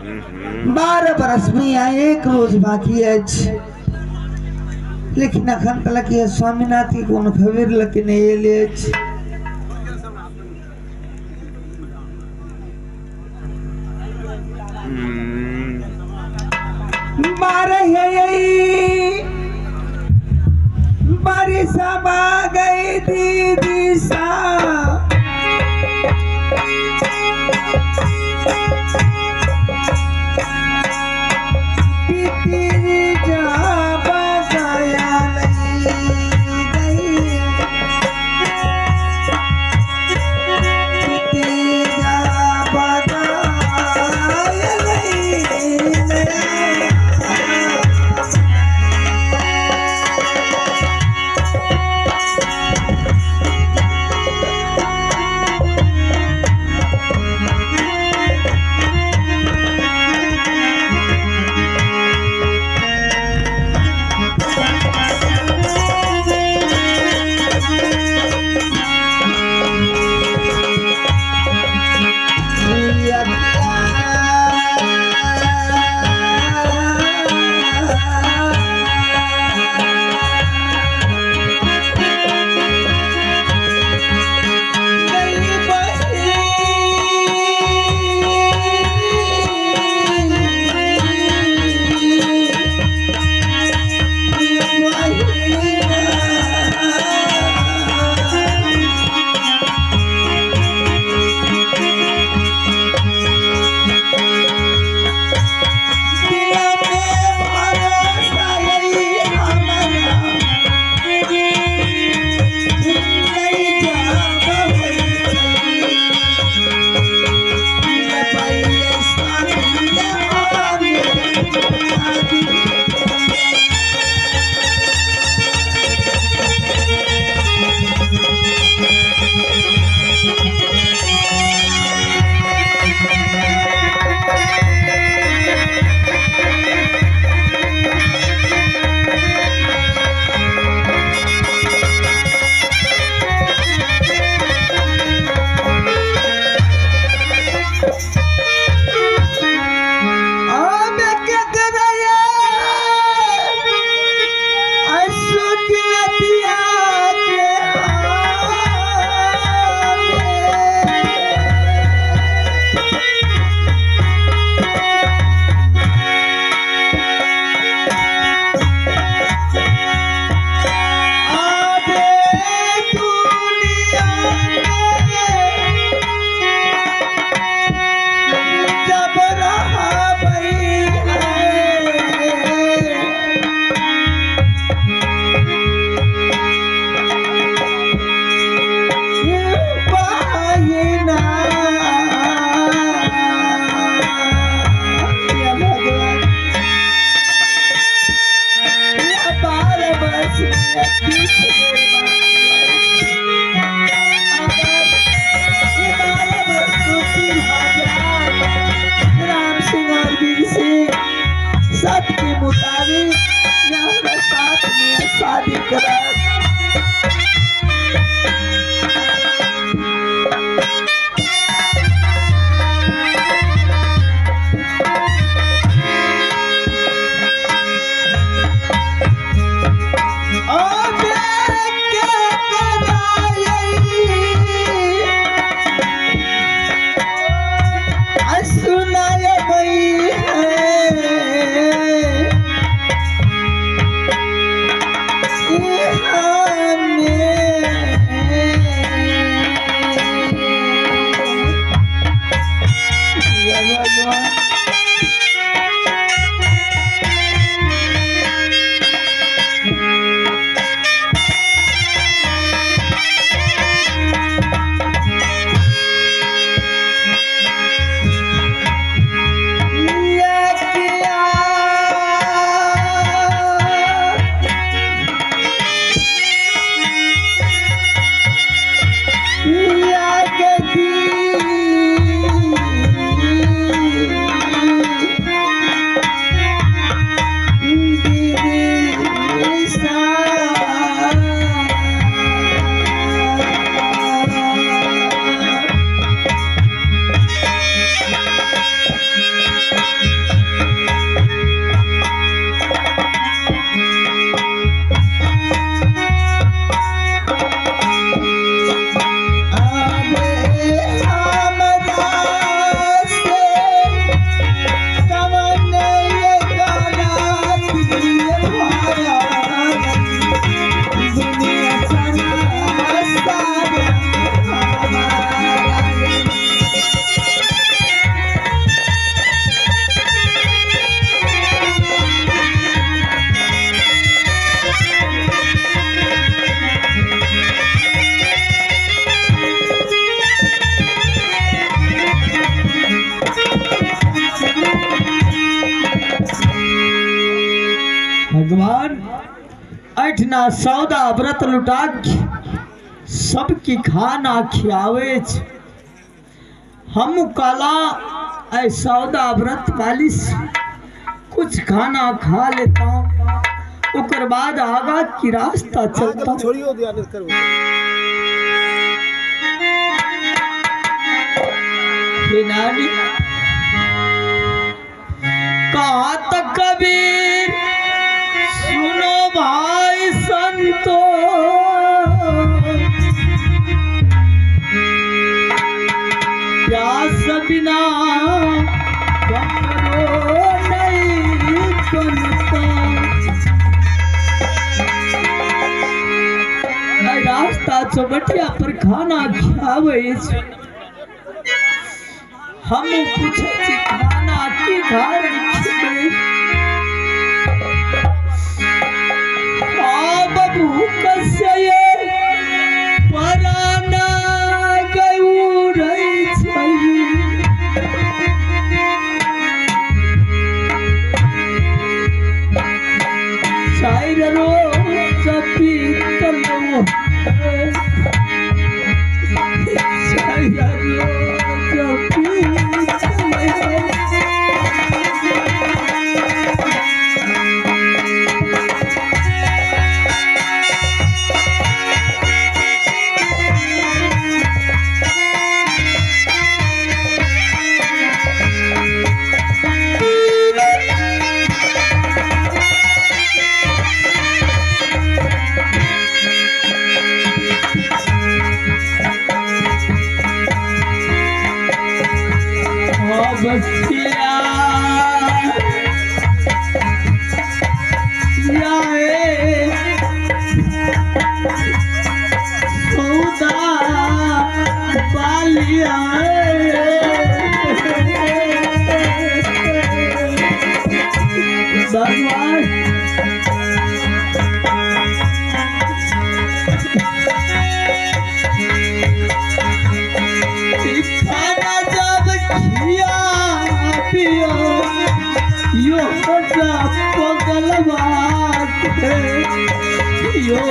12 बरस में यहाँ एक रोज बाकी अछि, लेकिन अखन तलक यह स्वामीनाथ की कोनो खबर लके नहीं एले अछि। 12 बारिश आ गई दीदी सा सबके मुताबिक यहाँ साथ में शादी करा। Yeah. एहिठिना सौदा व्रत लुटा सबके खाना खियाबै छै। हम कहला ऐ सौदा व्रत वाली कुछ खाना खा लेता हूँ, ओकर बाद आगा की रास्ता चलता। छोड़ियो दिया नहीं करू। हे नानी कहा तक कबीर सुनो भाई संतो, प्यास बिना कमरो नहीं बनता। रास्ता चौबटिया पर खाना खियाबै छै, हम पूछै छी खाना की कारण खिबै? आ भूख से पराना गौरै छै। चारि रोज पीतल चारि रोज पीतल। बच्चिया जाए सौदा बालिया भगवान खाना जब खिया पियो यो पगलवा के यो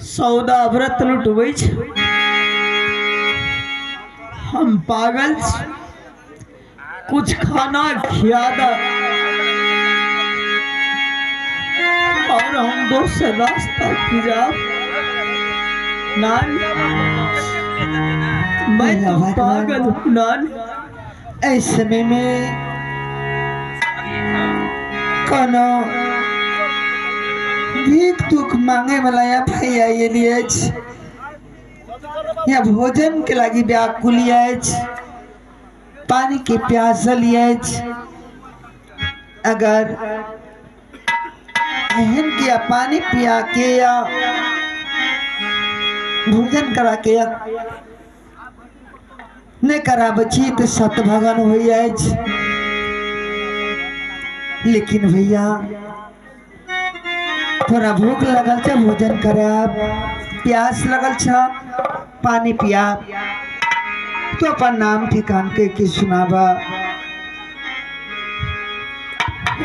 सौदा व्रत लुटबै छै। हम पागल छी, कुछ खाना खिया द और हम दोसर रास्ता की जाब। नान मैं तो पागल हूँ नान। एहि समय में कोनो भीख दुख मांगे वाला या भैया एली अछि या भोजन के लागी व्याकुल अछि, पानी के प्यासल अछि। अगर एहन के या पानी पिया के या भोजन करा के या नहीं कराबै छी तो सतभगन होइ अछि। लेकिन भैया थोड़ा भूख लगल छै भोजन कराब, प्यास लगल छै पानी पियाब, तो अपन नाम ठिकान के की सुनाबा।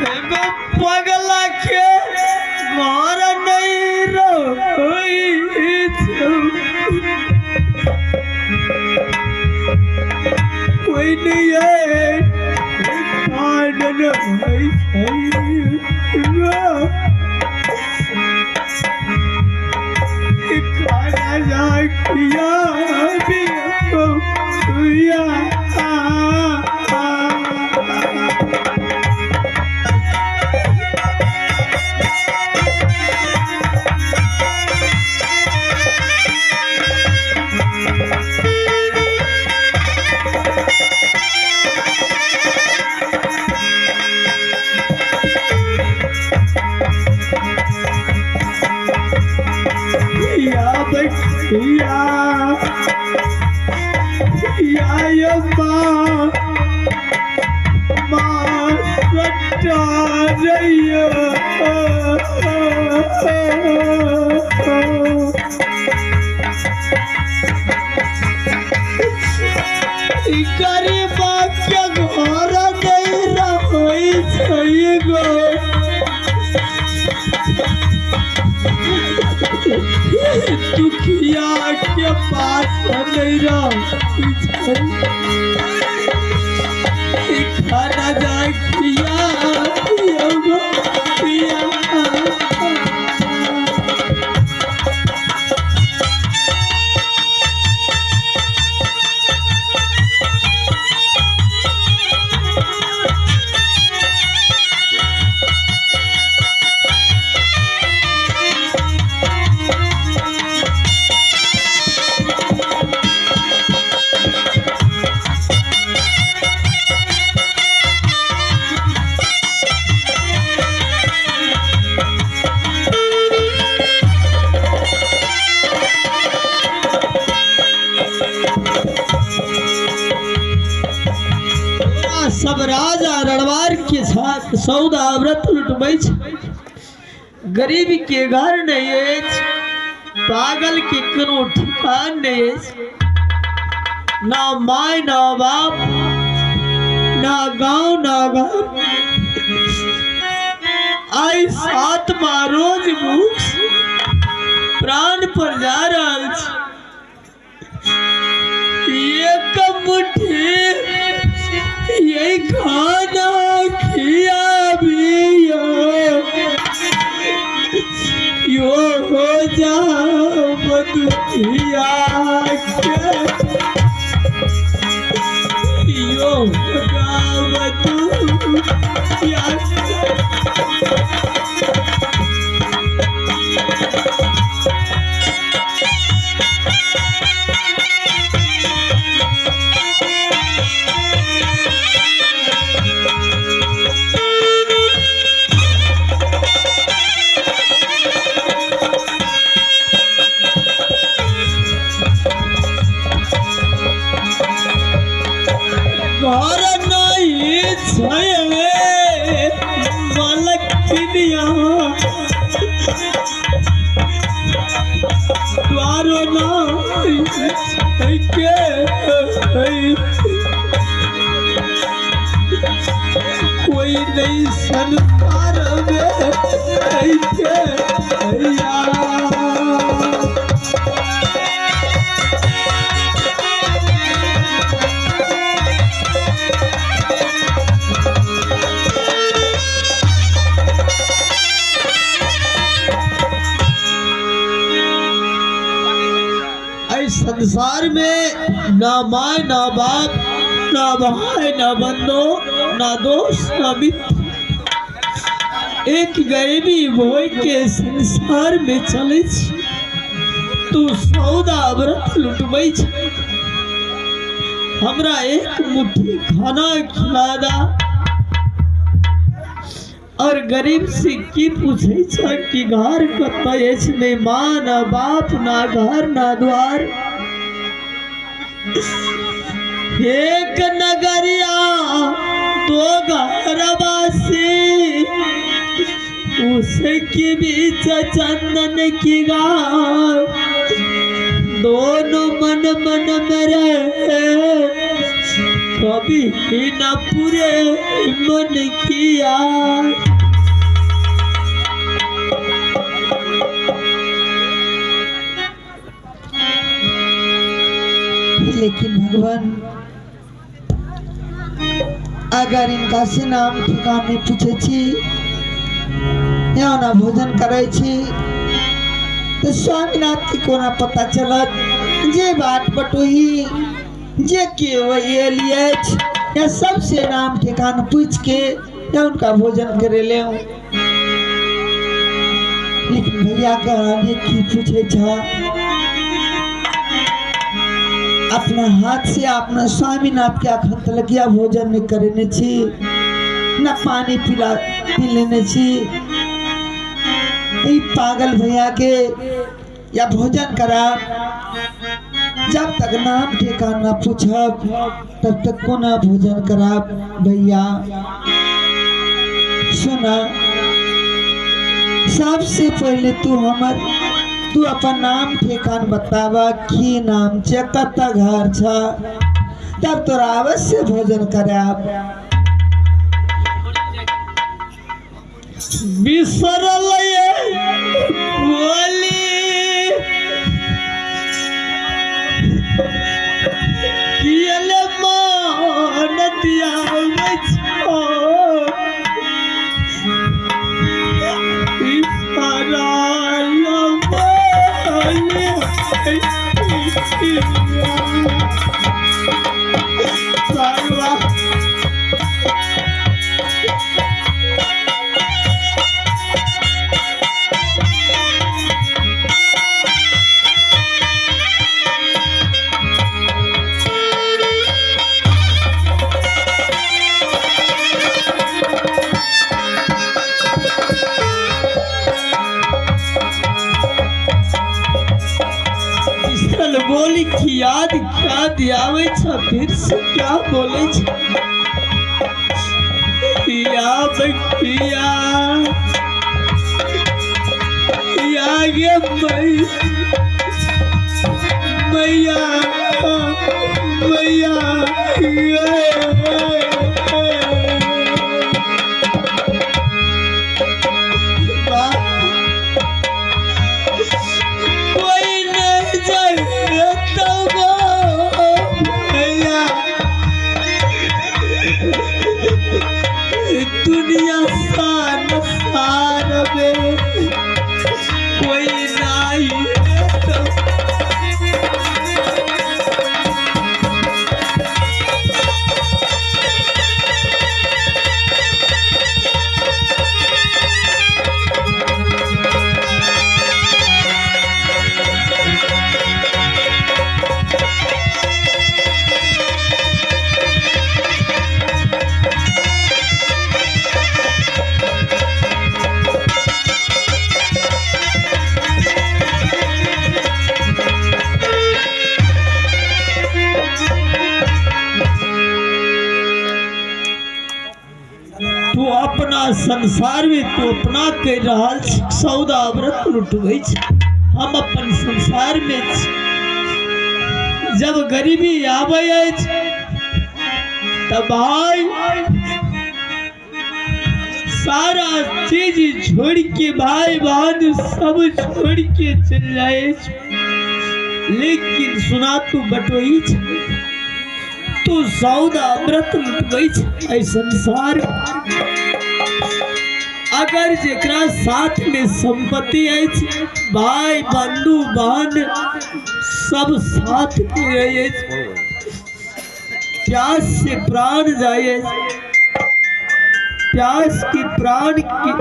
एगो पगला के घर नहीं रहै छौ, कोई नहीं है पालन होइ छै। खाना जा खिया पिया। बखिया या माँ माँ सट्टा रैया। गरीबा के घर नहीं रहै छै गो, दुखिया के पास नहीं रहै छै। खाना जा खिया गो पिया। सब राजा रणवार के साथ सौदा व्रत लुटबै छै। गरीब के घर नहीं अछि, पागल के कोनो ठिकान नहीं अछि, ना my ना बाप, ना गांव ना घर। आई सातवा रोज भूख से प्राण पर जा रहल छी। एक मुट्ठी ये खाना खिया भी यो हो जा बदुखिया के, यो हो जा बदुखिया के। घर नहीं छै मलकिनिया, द्वारो नहीं छै के, कोई नहीं संसार में के। संसार में ना my ना बाप, ना भाई ना बंधु, ना दोस्त ना मित्र, एक गरीबी भोई के संसार में चले छी। तू सौदा व्रत लुटबै छै, हमरा एक मुट्ठी खाना खिला दा। और गरीब से की पूछे छ कि घर कतऽ अछि, नहीं माँ ना बाप ना घर ना द्वार। एक नगरिया दो घरवासी, उसके बीच चंदन की गाय, दोनों मन मन में रहे, कभी न पूरे मन किया। लेकिन भगवान अगर इनका से नाम ठिकाने पूछे छी या ना भोजन करे छी तो स्वामीनाथ के कोना पता चलत जे बाट बटोही जे के वही अछि या सबसे नाम ठिकान पूछ के या उनका भोजन करे ले। लेकिन भैया कहने की पूछे छा, अपना हाथ से अपना स्वामीनाथ के अखन तलक या भोजन नहीं करेने छी, न पानी पी लेने छी। ई पागल भैया के या भोजन कराब। जब तक नाम ठिकाना पूछब तब तक कोना भोजन कराब। भैया सुना, सबसे पहले तू हमर तू अपन नाम ठिकान बतावा, की नाम छे, कत घर छ, तब तोरा अवश्य भोजन कराब। बिसरल बोली कियल मान दियाबै छौ, बिसरल बोली सारवा। बिसरल बोली की याद क्या दियाबै छ, फिर से क्या बोले छ। या बकिया या गे मैया मैया कोई नहीं जाए तो भैया, दुनिया संसार में कोई नहीं तो। तू अपना संसार में तू अपना कर रहल छी, सौदा व्रत लुटबै छी। हम अपन संसार में छी। जब गरीबी आबै अछि तऽ भाई सारा चीज छोड़ के, भाई बहन सब छोड़ के चल जाए अछि। लेकिन सुना, तू बटोही छ, तू सौदा व्रत लुटबै छ एहि संसार। अगर जेकरा साथ में संपत्ति अछि, भाई बंधु बहन सब साथ में रहै अछि, प्यास से प्राण जाय अछि, प्यास की प्राण की,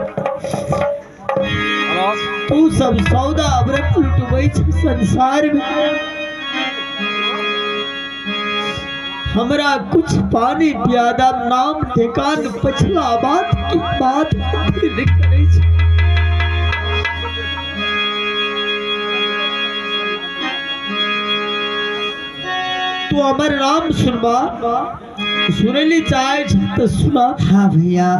तू सब सौदा व्रत लुटबै छ संसार में। हमरा कुछ पानी पियादा, नाम ठेकान पछला बात की बात नहीं करै छै। तू हमर नाम सुनबा, सुनली चाहे छ तऽ सुना। हाँ भैया,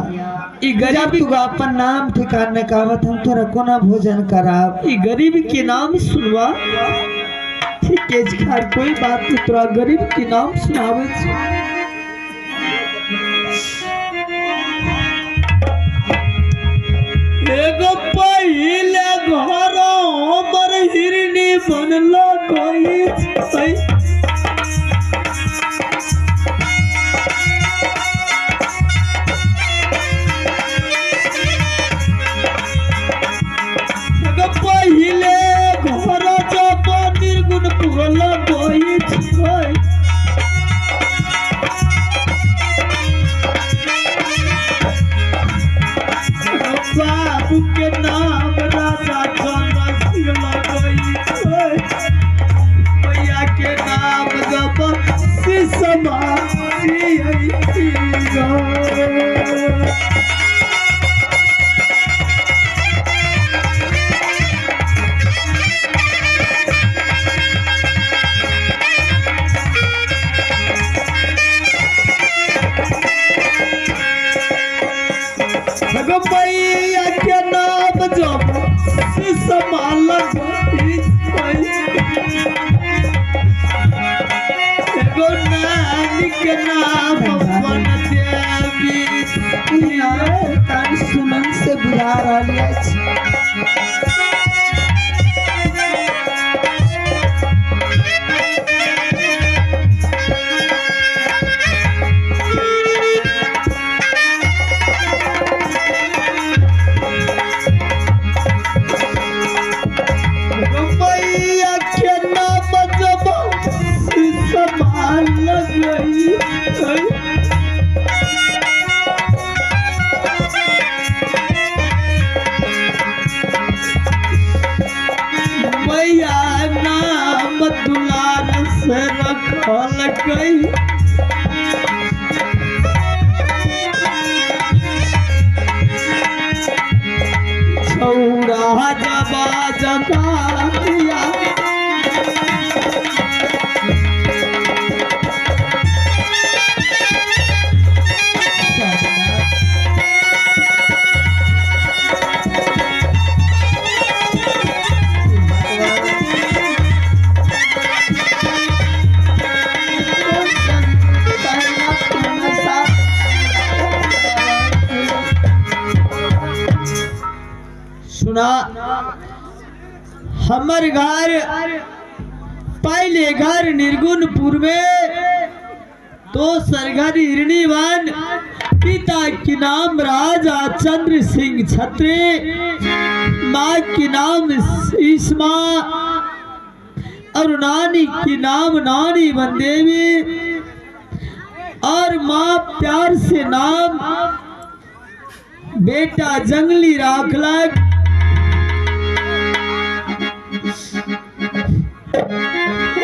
ई जब गरीब तू अपन नाम ठिकान न कहबत हम तोरा कोना भोजन कराब। ई गरीब के नाम सुनबा, ठीक है, खैर कोई बात नहीं, तोरा गरीब के नाम सुनाबै छी। एगो पहिले घर हमर हिरनी बनल गई छै, एगो पहिले घर जब निर्गुण पुगल गई छै, बाबू के नाम राजा चंद्र सिंह लगई छै। नाम वन देवी। ई नाम ठिकान सुनन से बुझा रहल अछि। मैया के नाम जब संभाल गई। मैया नाम दुलार से रखल गई। छौड़ा जबा जगा सुना, हमर घर पहले घर निर्गुणपुर में, दोसर घर हिरणीवन। पिता के नाम राजा चंद्र सिंह छत्री, माँ के नाम ईस्मा और नानी के नाम नानी वनदेवी और माँ प्यार से नाम बेटा जंगली राखलक।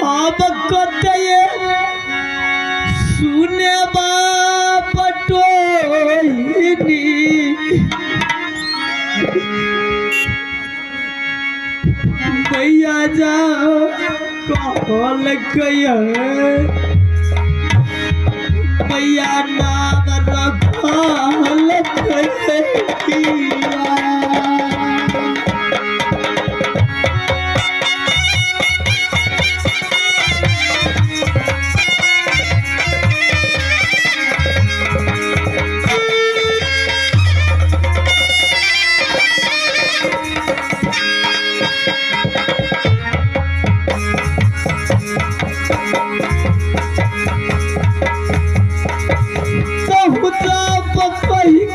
अब कतये सुने पटोहिनी मैया जा कहल मैया नाम रखल।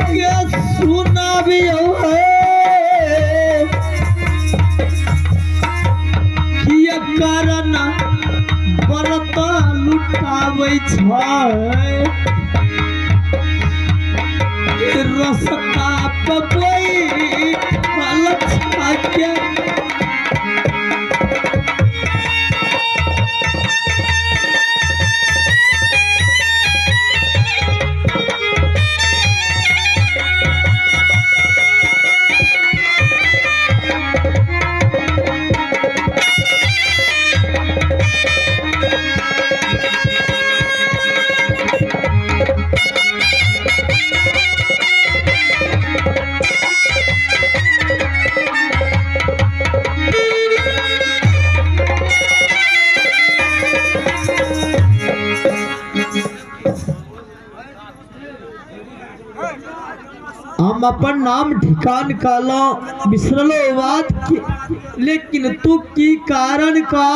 के सुनाबियो है किया कारण व्रत लुटाबै छै रसता पबई छाके। हम अपन नाम ठिकान कहलो बिसरलो बात की, लेकिन तू की कारण का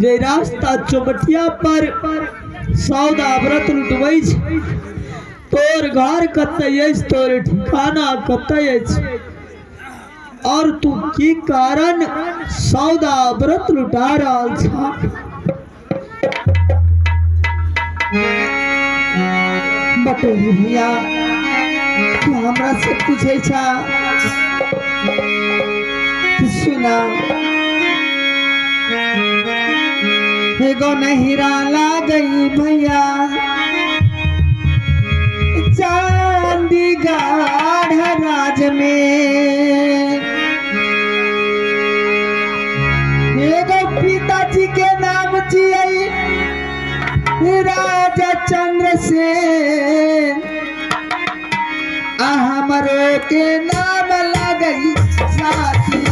जे रास्ता चौबटिया पर सौदा व्रत लुटबै छै, तोर घर कतऽ अछि, तोर ठिकाना कतऽ अछि और तू की कारण सौदा व्रत लुटा रहल छ? बटोही भैया, तू हमरा से पूछे छा सुना, एगो नहिरा लागई भैया चंडीगढ़ राज में, एगो पिताजी के नाम जियई राजा चंद्रसेन, आ हमरो के नाम लगई साथी।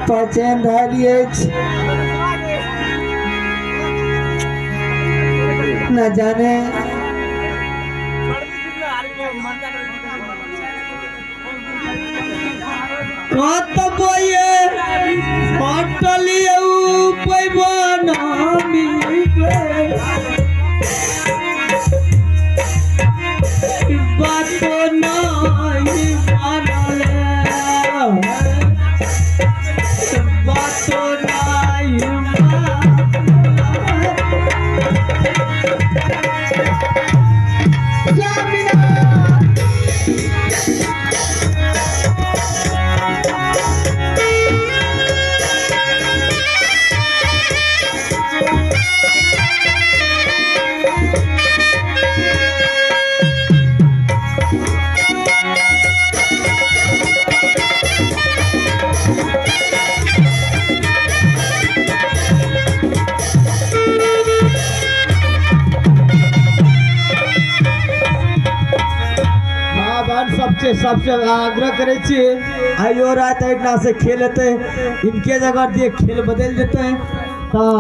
पहचान रहल अछि। न जाने कतबो ये होटलियौ पैबा ना मिलबै। बातो नहीं मानले, बातो नहीं मानले। स्वामीनाथ। माँ बहन सबसे सबसे आग्रह करे छियै, आइयो रात एहिठिना से खेल हेतै, इनके जगह दिए खेल बदलि जेतै तऽ।